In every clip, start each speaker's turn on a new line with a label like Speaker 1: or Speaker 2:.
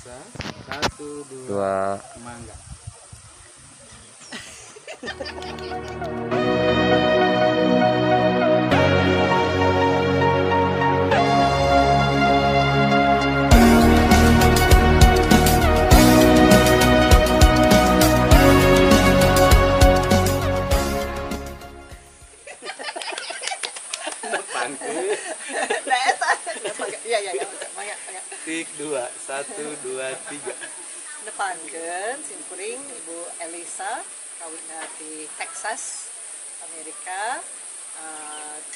Speaker 1: Elisa. 1, 2, mangga.
Speaker 2: Iya.
Speaker 1: Tik 2, 1, 2, 3.
Speaker 2: Nepangkeun simkuring Ibu Elisa kawinna di Texas, Amerika,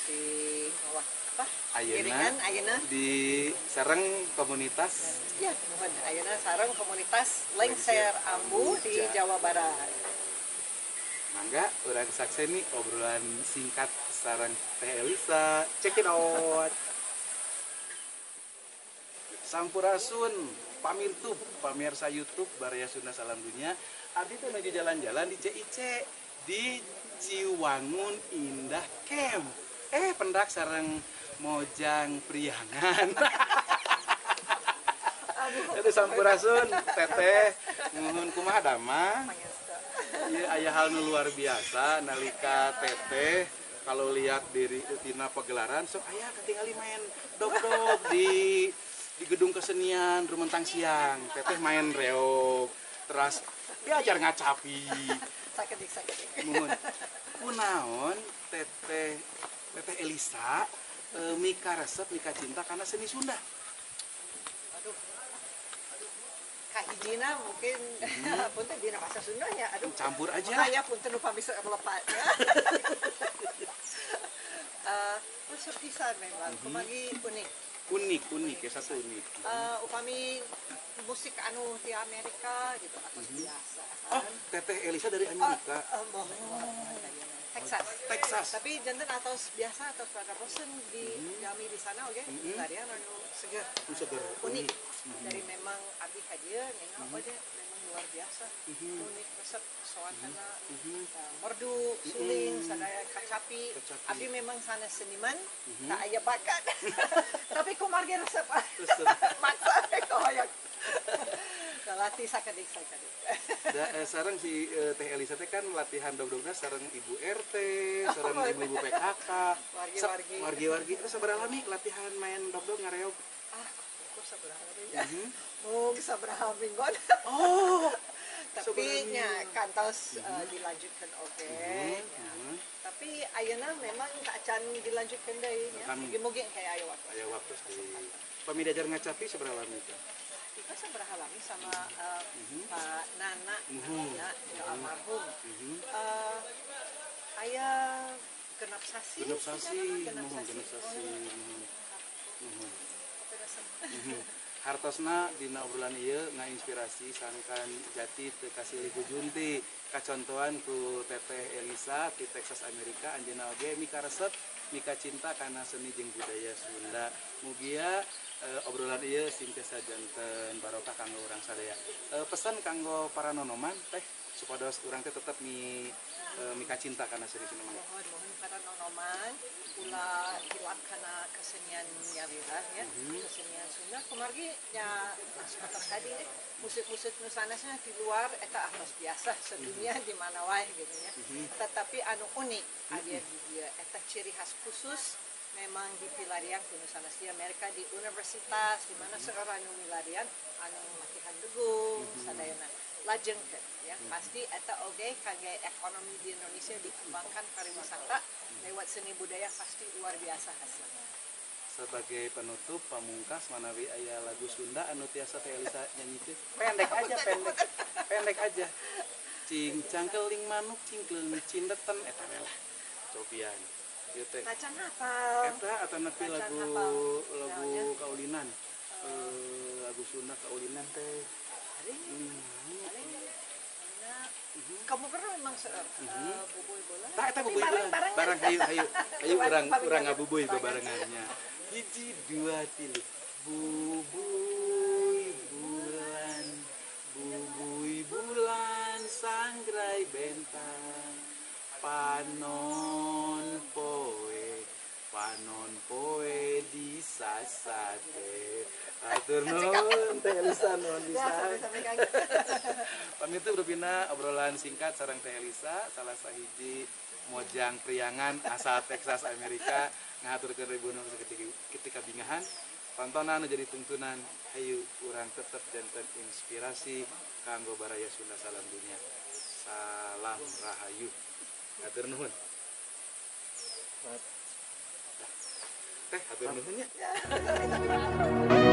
Speaker 2: di apa?
Speaker 1: Ayeuna
Speaker 2: ayeuna
Speaker 1: di sareng komunitas.
Speaker 2: Ya, mohon ayeuna sareng komunitas Lengser Ambu di Jawa Barat.
Speaker 1: Mangga urang sakseni obrolan singkat sareng Teh Elisa. Check it out. Sampurasun, pamirtub, pamirsa YouTube Baraya Sunda Salam Dunia. Abdi teh nuju jalan-jalan di CIC di Ciwangun Indah Camp. Pendak sareng Mojang Priangan. Itu sampurasun, teteh, nuhun kumaha damang. Ieu aya hal nu luar biasa nalika teteh kalau lihat diri tina pegelaran sok aya katingali main dog-dog di gedung kesenian Rumentang Siang. Teteh main reog, terus diajar ngacapi.
Speaker 2: Sakedik.
Speaker 1: Nuhun. Kunaon teteh Elisa mika resep, mika cinta karena seni Sunda.
Speaker 2: Aduh. Kahijina mungkin punten dina bahasa Sunda nya. Aduh.
Speaker 1: Campur aja.
Speaker 2: Makanya punten upami melepat ya. Resep pisan memang, kumagi unik.
Speaker 1: Unik ya, satu unik.
Speaker 2: Upami musik anu di Amerika gitu atau biasa.
Speaker 1: Oh, Teteh Elisa dari Amerika.
Speaker 2: Texas. Tapi janten atau biasa atau rada bosen di jami di sana oke. Tarian anu seger. Unik. Dari memang abdi ka dieu nengok oge memang luar biasa. Unik resep suasana merdu, suling, sadaya kacapi. Abdi memang sanes seniman, tak aya bakat. Tapi kumargi resep. Maksa hoyong. Latih sakedik.
Speaker 1: Sareng si Teh Elisa teh kan latihan dog-dogna sareng Ibu RT, sareng ibu-ibu PKK, wargi-wargi. Terus sabaraha lami latihan main dog-dog ngareog?
Speaker 2: Ah, kok sabaraha lami ya? Mung sabaraha minggon.
Speaker 1: Oh.
Speaker 2: Tapi nya kantos dilanjutkan oge. Tapi ayeuna memang tak acan dilanjutkan deui nya. Mugi-mugi kayak aya waktu.
Speaker 1: Aya waktu deui. Pami diajar ngacapi sabaraha lami teh?
Speaker 2: Kita sabaraha lami sama Pak Nana, almarhum. Aya genap sasi.
Speaker 1: Hartosna dina obrolan ieu ngainspirasi sangkan jati teu kasilih ku junti. Kacontohan ku Teteh Elisa di Texas Amerika anjeunna oge mika resep, mika cinta kana seni jeung budaya Sunda. Mugia obrolan ieu sing tiasa janten barokah kanggo urang sadaya. Pesan kanggo para nonoman teh supados urang teh tetep mika cinta kana seni Sunda.
Speaker 2: Mohon para nonoman ulah hilap kana kesenian nyalira nya, kesenian Sunda kumargi nya atos tadi nya musik-musik nu sanesna di luar eta atos biasa sedunia di mana wae gitu nya. Tetapi anu unik aya di dieu eta ciri khas khusus memang di pilarian ku nu sanes di Amerika di universitas di mana seorang anu milarian anu latihan degung sadayana lajengkeun ya pasti eta oge kangge ekonomi di Indonesia dikembangkan pariwisata lewat seni budaya pasti luar biasa hasilnya.
Speaker 1: Sebagai penutup pamungkas manawi aya lagu Sunda anu tiasa Teh Elisa nyanyikeun. Pendek aja, pendek aja. Cing cangkeling manuk cingkleung cindeten eta we lah. Cobian. Ieu teh.
Speaker 2: Tacan hafal.
Speaker 1: Eta atanapi lagu kaulinan. Lagu Sunda kaulinan teh.
Speaker 2: Kamu pernah memang bubuy bola?
Speaker 1: Tak, eta bubuy bola. Bareng hayu. Hayu urang ngabubuy babarengannya. 1, 2, 3. Bubuy bulan sangrai bentang. Panon poe disasate. Hatur nuhun Teh Elisa, nuhun
Speaker 2: Ya,
Speaker 1: pisan.
Speaker 2: sami-sami, Kang.
Speaker 1: Pamit rupina obrolan singkat sareng Teh Elisa, salah sahiji mojang priangan asal Texas, Amerika, ngahaturkeun ribu nuhun ketika bingahan tontonan nu jadi tuntunan. Hayu urang tetep janten inspirasi kanggo baraya Sunda, salam dunia, salam rahayu, hatur nuhun Teh, hatur nuhun nya.
Speaker 2: Ya, sami-sami.